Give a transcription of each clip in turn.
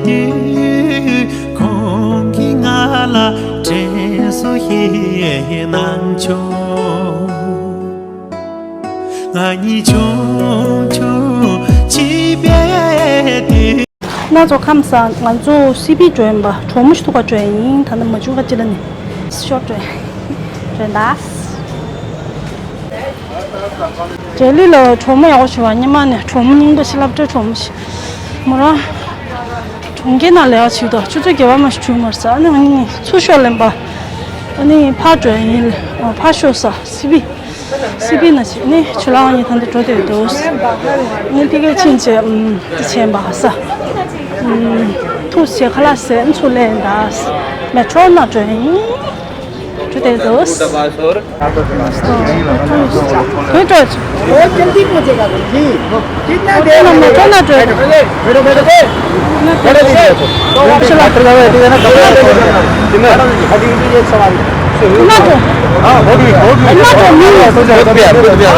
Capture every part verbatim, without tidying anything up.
དུས་ཁོང་གིས་ང་ལ་དྲན་གསོ་ཞིག་གནང་ཆོག་ང་གཉིས་ཆུང་ཆུང་བྱིས་པའི་དུས། ན་ཚོ་ཁམས་སང་ང་ཚོ་སི་བི་འགྲོ་ཡིན་པ། གྲོགས་མོ་ཞིག་ཐུག་ག་འགྲོ་ཡིན། ད་ནི་མ་བྱུང་ག་ཅི་ལ་ནི་ཤོར་འགྲོ་ཡིན་རེད་ད། འབྲས་ལུས་ལ་གྲོགས་མོ་ཡག་པོ་བྱུང་བ། སྔོན་མ་ནས་གྲོགས་མོ་སྙིང་རྗེ་ཞིག་སློབ་གྲྭའི་གྲོགས་མོ་ཞིག་མོ་རང་གྲོང་ཁྱེར་ནང་ལས་ཀ་བྱེད་དོ། ཆུ་ཚོད་བརྒྱད་པ་མ་ཞིག་བྱུང་མར་ས། ཨ་ནི་ང་གཉིས་ཚུར་ཤོག་ལེན་པ། ཨ་ནི་ཕར་འགྲོ་ཡིན། ཕར་ཤོག་ས་སི་བི། སི་བི་ན་ཅིག་ནི་ཆུ་ལག་གཉིས་ད་ལྟ་འགྲོ་བསྡད་འདུག་ནི་དེ་གའི་ཕྱིན་ཆད་ཨམ་དེ་བྱས་པ་ས། ཨམ་ཐུགས་རྗེ་ཆེ། ཁ་ལག་ཟས་ཚུར་ལེན་ད། མེ་ཊྲོ་ནང་འགྲོ་ཡིན། འགྲོ་བསྡད་འདུག་གུས་སྤྲོ། वो जल्दी पहुंचेगा तुम जी। कितना देर में? मेट्रो ना ट्रेन? बैठो, बैठो, बैठो। बैठो, बैठो। चलो। बैठो, बैठो, बैठो, बैठो। कितना? अभी भी एक सवारी। ना तो। हाँ, बहुत भी, बहुत भी। ना तो नहीं। बहुत प्यार, बहुत प्यार।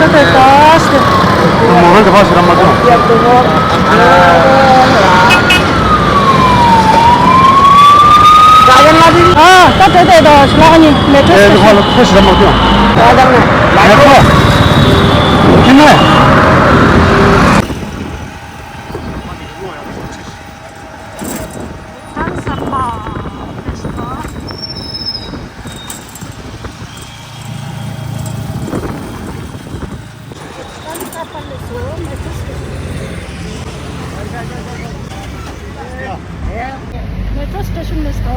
तो तो दस। तो मोहन के पास रमत हो। ཨ། ད་དེ་དེ་དང་ཤི་ལ་ཨ་ནི་མེ་ཊོ་སི་ཊེ་ཤིན། ཁོ་ལ་ཁོ་ཤི་ར་མ་ཐོན། ད་ད་ནི་ལ་ཁོ་ཁྱི་ནས། मेट्रो स्टेशन में इसको।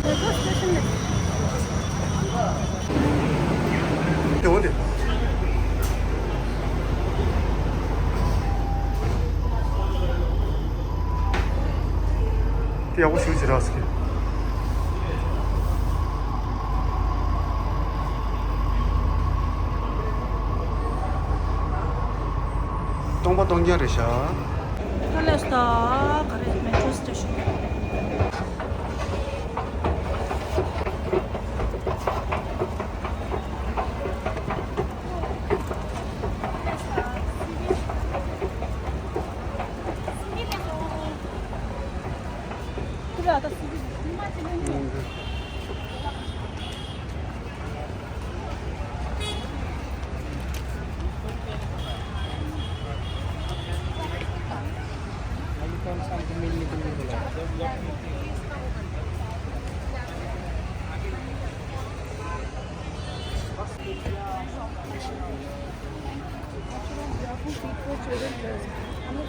मेट्रो स्टेशन में। དེ་ཡག་པོ་ཞིག་བྱེད་རག་སོང་། སྟོང་པ་སྟོང་རྐྱང་རེད་ཤག་ད་ལས་ད་ག་རེ་མེ་ཊོ་སི་ཊེ་ཤིན།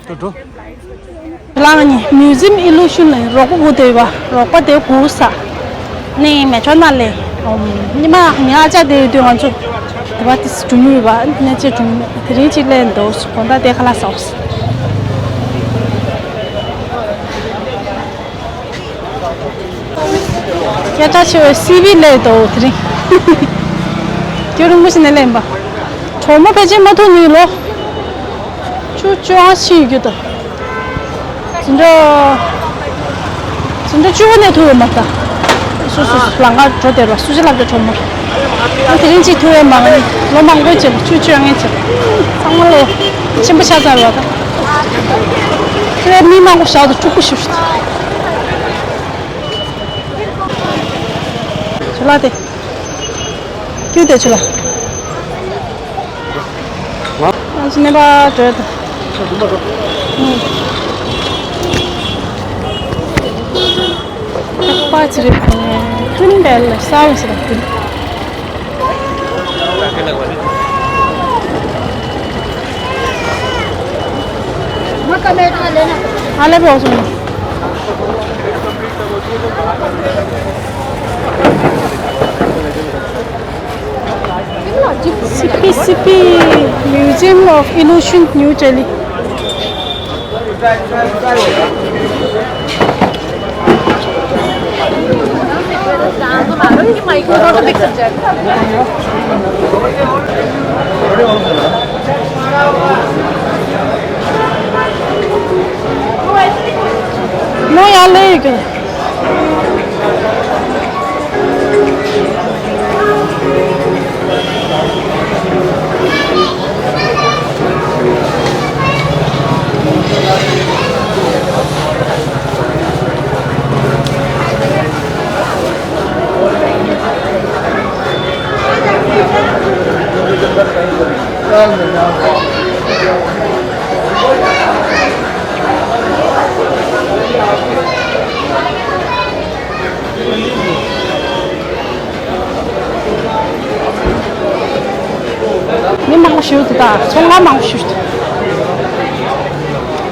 འགྲོ་འགྲོ། ལ་ང་གཉིས་མིའུ་ཛིམ་ཨི་ལུ་ཤིན་ལ་རོགས་པ་སྒུག་བསྡད་ཡོད་པ། རོགས་པ་དེ་སྒུག་ས་ནས་མེ་ཊོ་ནང་ལས་ཉི་མ་ཉི་མ་ཨ་ཅག་དེ་ཡོད་དུས་ང་ཚོ་དེ་བ་དེ་སུ་འགྲོ་མྱོང་ཡོད་པ། ཨ་ནི་ཅི་འགྲོ་མྱོང་དེ་རིང་ཅིག་སླེབས་འདུག་དགོང་དག་དེ་ཁ་ལག་ཟ་འོ། སྐད་གྲགས་ཆེ་བའི་སི་བི་སླེབས་འདུག་དེ་རིང་རྒྱུན་རིང་པོ་ཞིག་ནས་སླེབས་པ། གྲོགས་མོ་ཕལ་ཆེར་མ་ཐུག་ནི་ལོ་བཅུ་བཅོ་ལྔ་ཕྱིན་ཡོད་རྒྱུ་དང་། འཛིན་གྲྭ། འཛིན་གྲྭ་བཅུ་པ་ནས་ཐུག་ཡོད་མ་རེད་ད། སོ་སོ་ལམ་ཁ་འགྲོ་བསྡད་པ་སུ་ཅི་ལབ་ཀྱི་གྲོགས་མོ་རེད། ཨ་དེ་རིང་གཅིག་ཐུག་ཡོད་མ་རེད། ལོ་མང་པོའི་རྗེས་ལ་བཅུ་བཅོ་ལྔའི་རྗེས་ལ། ཚང་མ་ལོ་ཆེན་པོ་ཆགས་ཚར་བ་ད། དེ་མི་མང་པོ་ཞག་ཏུ་དཀྲུག་པོ་ཞུ་ཞུ། ཞུ་ལ་དེ། ཀྱུ་དེ་ཆུ་ལ། ང་ཚོ་ནེ་པ་བྲོས་ཏེ། ཁ་པར་ཅི་རེད། ཁྱོད་ནི་འདྲ་ལ་ས་བ་ཞིག་ལ་ཁྱོད། ཨ་ལེ་བོ་སོང་། སི་པི་སི་པི། Museum of Illusion, New Delhi. ནོ་ཡ་ལེ་གི། ད་ཚོང་ཁང་མང་པོ་ཞིག་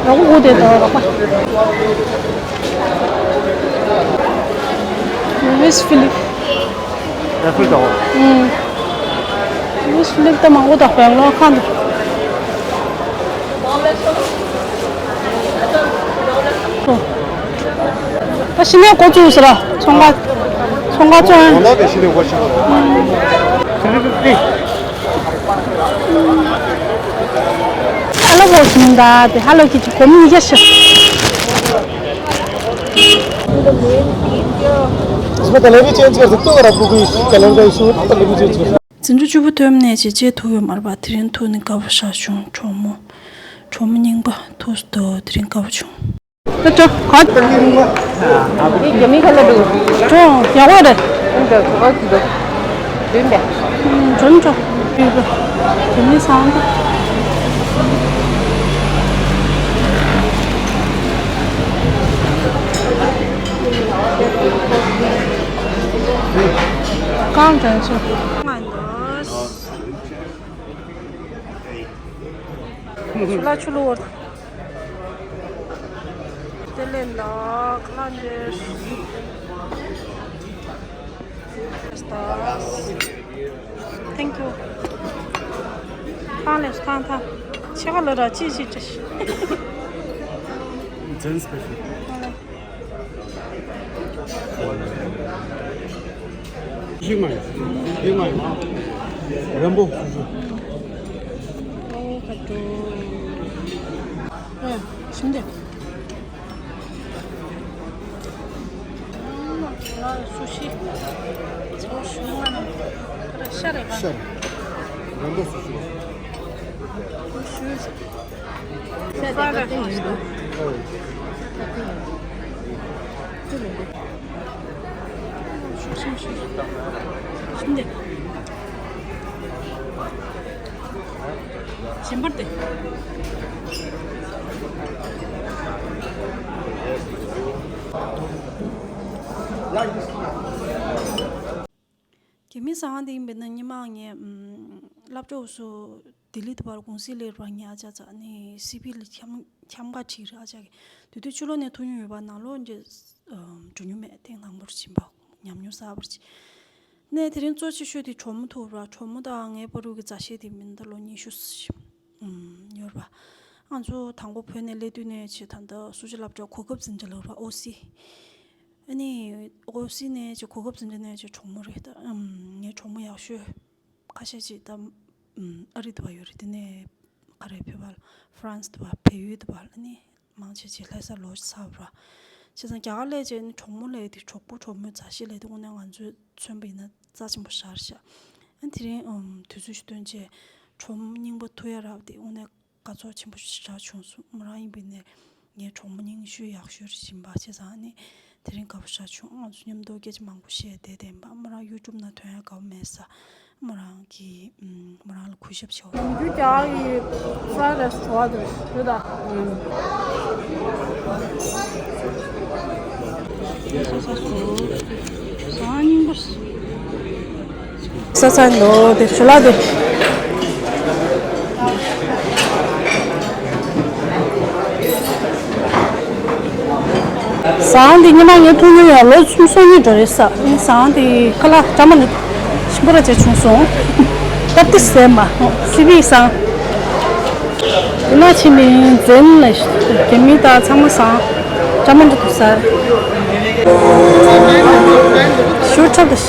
རོགས་པ་དགོས་དེ་དང་རོགས་པ། Louis Philippe. Louis Philippe ད་མང་པོ་ད་བེང་ལོར་ཁ་འདུག་ད་ཕྱི་ནས་འགོ་བཙུགས་ཟེར་ར། ཚོང་ཁང་ཚོང་ཁང་བཙུགས་ཡང་། ཨ་ལོ་བོ་ཞིག་མིན་ད་དེ་ཧ་ལོ་ཁྱི་ཅིག་གོམ་ཉི་ཤ་ཤ། इसमें कलर भी चेंज कर सकते हो, अगर आपको कोई कलर का इशू हो तो कलर भी चेंज कर सकते हो। འཛིན་གྲྭ་བཅུ་པ་ཐོན་ནས་ཅིག་བཅད་ཐུབ་ཡོད་མ་རེད་པ། དེ་རིང་ཐུག་ནས་དགའ་པོ་ཞེ་དྲག་བྱུང་། གྲོགས་མོ་གྲོགས་མོ་རྙིང་པ་ཐུག་སོང་། དེ་རིང་དགའ་པོ་བྱུང་། ད་ཅོ་ག་ཡ་མི་ཁ་ལ་འདུག་ཅོ་ཡག་པོ་རེད། འདི་ག་གི་འདུག་འདི་འདི་ཅོ་ཅོ་རྒྱ་མི་སང་། གང་དྲན་སོང་། ང་འདོད། ཆུ་ལ་ཆུ་ལོ། དེ་ལས་ལགས་ལ་འདྲེ། Thank you. ཐང་ལས་ཐང་ཐང་། ཆེ་ག་ལ་ར་ཅི་ཞིག་ཅི་ཞིག It's very special. ཞིག་མ་ཡིན། ཞིག་མ་ཡིན། རན་པོ། ཨོ་ཁ་ཏོ། ཨེ། ཞིམ་དེ། ཨ། སུ་ཤི། ཚོ་ཞུ་མ་ན། ཤ་རེ་ག་ཤ་རེ། རན་པོ་སུ་ཤི། སུ་ཤི། རྒྱ་མི་ཟ་ཁང་དེ་ཡིན་པས་ན། སྔོན་མ་ངས་ཨམ་སློབ་གྲྭ་སུ་ལྡི་ལི་དུ་བར་ཀུང་སི་ལེར་བར་ཉག་ཅག་ཙག་ནས་སི་པི་ལ་འཁྱམ་འཁྱམ་ག་ཁྲིད་རེད། ཨ་ཅག་གི་དུས་དུས་ཕྱི་ལོགས་ནས་ཐུག་མྱོང་ཡོད་པ། ནང་ལོགས་འདི་འགྲོ་མྱོང་མེད། ཐེངས་དང་པོར་ཕྱིན་པ། ཉམས་མྱོང་གསར་པར་ཕྱིན་ནས། དེ་རིང་གཙོ་ཆེ་ཤོས་དེ་གྲོགས་མོ་ཐུག་ར། གྲོགས་མོ་དང་ངའི་བར་དུ་གི་མཛའ་བཤེས་དེ་མི་འདི་ལོ་ཉི་ཤུ་ཡོད་ར། ང་ཚོ་དང་པོ་བོད་ནས་སླེབས་དུས་ནས་ཆེ་ད་ལྟ་སུ་ཇི་སློབ་གྲྭ་གོ་སྐབས་འཛིན་གྲྭ་ལབ་ར། ཨོ་སི། ཨ་ནི་ཨོ་སི་ནས་ཅིག་གོ་སྐབས་འཛིན་གྲྭ་ནས་ཅིག་གྲོགས་མོ་རེད། ད་ཨམ་ངའི་གྲོགས་མོ་ཡག་ཤོས་ཁ་ཤས་ཅིག་ད་ཨམ་ཨ་རི་དུ་བ་ཡོད་རེད། དེ་ནས་ག་རེ་བོད་པ་ལ་ཧྥ་རན་སི་དུ་བ་བལ་ཡུལ་དུ་བ་ལ་ནི་མང་ཆེ་ཅིག་ལྷ་ས་ལོ་ཚར་བ་ར། བྱས་ཙང་རྒྱ་གར་སླེབས་རྗེས་ནི་གྲོགས་མོ་སླེབས་དེ་གྲོགས་པོ་གྲོགས་མོའི་མཛའ་བཤེས་སླེབས་དེ་དངོས་གནས་ང་ཚོས་མཚོན་པ་ཡིན་ན་རྩ་ཆེན་པོ་ཞེ་དྲག་རེད་ཤག་ཨ་དེ་རིང་ཨམ་དུས་ཚོད་ཞིག་བཏོན་རྗེས་གྲོགས་མོ་རྙིང་པ་ཐུག་ཡ་རག་དེ་དངོས་གནས་དགའ་ཚོར་ཆེན་པོ་ཞེ་དྲག་བྱུང་སོང་། མོ་རང་ཡིན་པས་ནས་ངའི་གྲོགས་མོ་རྙིང་ཤོས་ཡག་ཤོས་རེད་བཞིན་པ། བྱས་ཙང་ནི་དེ་རིང་དགའ་པོ་ཞེ་དྲག་བྱུང་། ང་ཚོ་མཉམ་དུ་སྐད་ཆ་མང་པོ་བཤད་བསྡད་བསྡད་ཡིན་པ། མོ་རང་ཡུ་ཊུབ་ནང་ཐོན་ཡ་དགའ་པོ་མེད་ས། མོ་རང་གིས་ཨམ་མོ་རང་ལ་གུས་ཞབས་བྱེད་འོ། རྒྱུ་རྒྱ་གི་fried rice བྲོ་བ་དེ་རེད་ད། ཨམ། ཟ་ས་སོ། ཟ་སྙིང་པོ། ས་ས་འདོ་དེ་ཞུ་ལ་དེ། ཟ་ཁང་འདི་སྔོན་མ་ངས་ཐུག་མྱོང་ཡོད། ལོ་གསུམ་སོ་གཉིས་འགྲོ་རེད་ཟ། ཟ་ཁང་འདི་ཁ་ལག་ཅང་མ་ནི་ཞིམ་པོ་ར་ཅིག་བྱུང་སོང་། སྟབས་བདེ་ཟེར་མ་སི་པི་ཟ་ཁང་། འདི་ན་ཕྱིན་ནས་འཛེམ་ལ་རྒྱ་མི་དང་ཚང་མ་ཟ་ཁང་ཅང་མ་འགྲོ་འདུག་ཟ། ཞུ་ཁྲབ་དང་།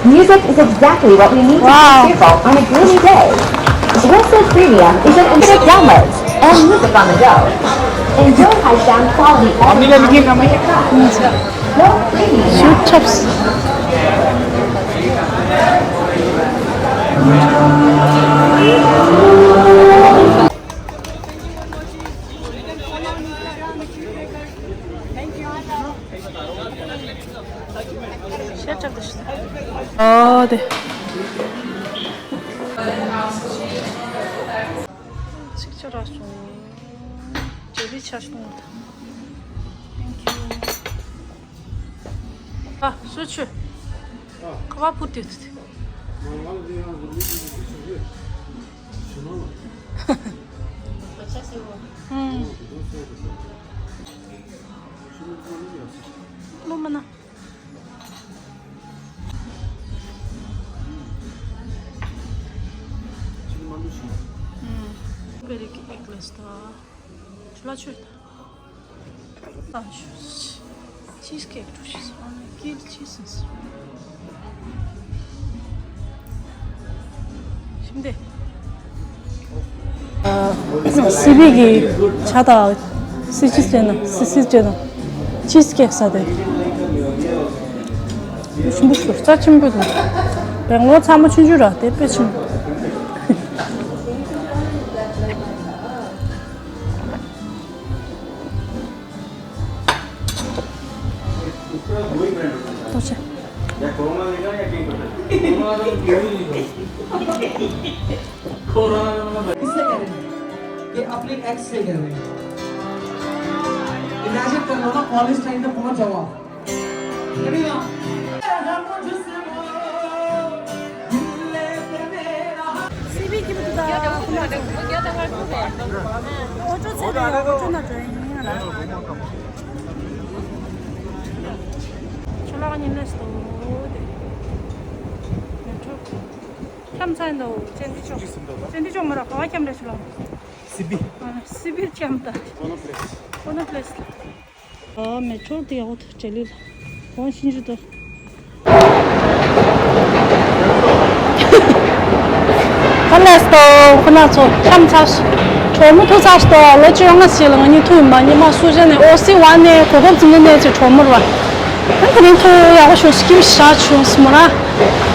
Music is exactly what we need to Wow. Feel cheerful on a gloomy day. Wilson Premium is an instant download and music on the go. Enjoy high sound quality every time. Wilson Premium. Shoot chops. ཨ་དེ། ཚིག་ཆ་རག་སོང་། ཇེ་ལི་ཆ་སོང་། Thank you. ཨ་སུ་ཆུ། ཁ་བ་ཕུ་ཏི་ཏི། ཨུམ། ལོ་མ་ན། ཨུམ། བེ་རི་ཀི་ཨེག་ལེས་ད། ཆུ་ལ་ཆུ་ད། Cheese cake འགྲོ་ཤེས་སོང་། ཨ་ནི་ཀིལ་ཆི་སིན་སི། ཞིམ་དེ། སི་པི་གི་ཆ་དང་སི་ཆི་ཟེར་ན་སི་སི་ཟེར་ན་ཆི་སི་ཀེག་ཟ་དེ། ཞིམ་པོ་ཞིག་རྩ་ཆེན་པོ་འདུག་བེང་ལོར་ཚང་མ་ཆུང་ཆུང་ར་དེ་དཔེ་ཆེན་པོ། ལྟོས་ཤིག ये अपने एक्स से कह रहे हैं। इमेजिन कर लो ना, college time में पहुंच जाओ आप। སི་པི་གི་མི་འདུག་ད། ཨོ་ཅོ་ཚེ་རེད། ཨོ་ཅོ་ན་འགྲོ་ཡིན་ང་ལ། ཆུ་ལག་ཉིན་ལས་སྟོ། ཁྱམས་ཚན་དུ་ཅན་ཏི་ཅོག་ཅན་ཏི་ཅོག་མ་ར་ག་བ་ཁྱམས་རེ་ཆུ་ལག་སི་པི། སི་པི་ཁྱམས་ད། ཁོ་ན་པི་ལེ་སི། ཁོ་ན་པི་ལེ་སི། ཨ་མེ་ཆོར་དེ་ཡག་པོ་འདུག་ཇེ་ལི་ལ། ཁོང་ཤིན་ཅུ་དུ། ཁ་ལས་ཏོ་ཁོ་ན་ཚོ་ཤམ་ཚ་ཤི། གྲོགས་མོ་ཐུག་ཚ་ཤི་ཏོ་ལོ་བཅོ་ལྔ་ཞིག་ལ་ང་གཉིས་ཐུག་ཡིན་པ་ཉི་མ་སུ་ཞན་ནས་ཨོ་སི་ཝ་ནས་གོ་སྐབས་ཙམ་ནས་ནས་ཚེ་གྲོགས་མོར་བ། ཨ་ཁ་ནས་ཐུག་ཡག་པོ་ཞུ་སྐྱིབ་ཤ་ཆུང་སི་མོ་ར།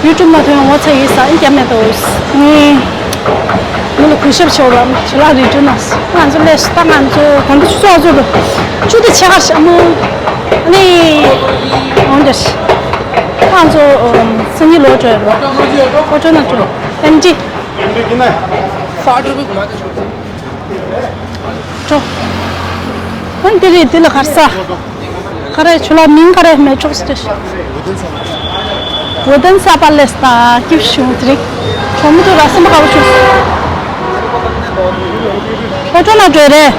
ཡུ་ཊུབ་ནང་ཐོན་ངོ་ཚ་ཡིན་ས་ཨིན་རྒྱ་མེད་དོ། ངས་མི་ལ་གུས་ཞབས་ཞུ་བ་ཞུ་ལ་རི་ཀྲུ་ན་ང་ཚོ་ལས་ད་ང་ཚོ་གོང་གི་ཆུ་ཚོད་ཚོད་དུ་ཆུ་དུ་ཆེ་ཁ་ཤ་མོ་ནི་འོང་འདྲ་ང་ཚོ་སང་ཉིན་ལོ་འགྲོ་ཡོད་པ་ཨོ་ཊོ་ན་འགྲོ་ཨེམ་ཊི། འགྲོ། ཨ་འདི་རེད། འདི་ལ་གར་ས། ག་རེ་ཆུ་ལ་མིང་ག་རེ་མེ་ཆོག་སི་ཏེ། ཝུ་དན་ས་པ་ལེ་སྟ་ཀིབ་ཤུ་ཏྲིག་ཆོ་མི་ཏུ་ར་སམ་ག་བ་ཆུ། ཨོ་ཊོ་ན་འགྲོ་རེད།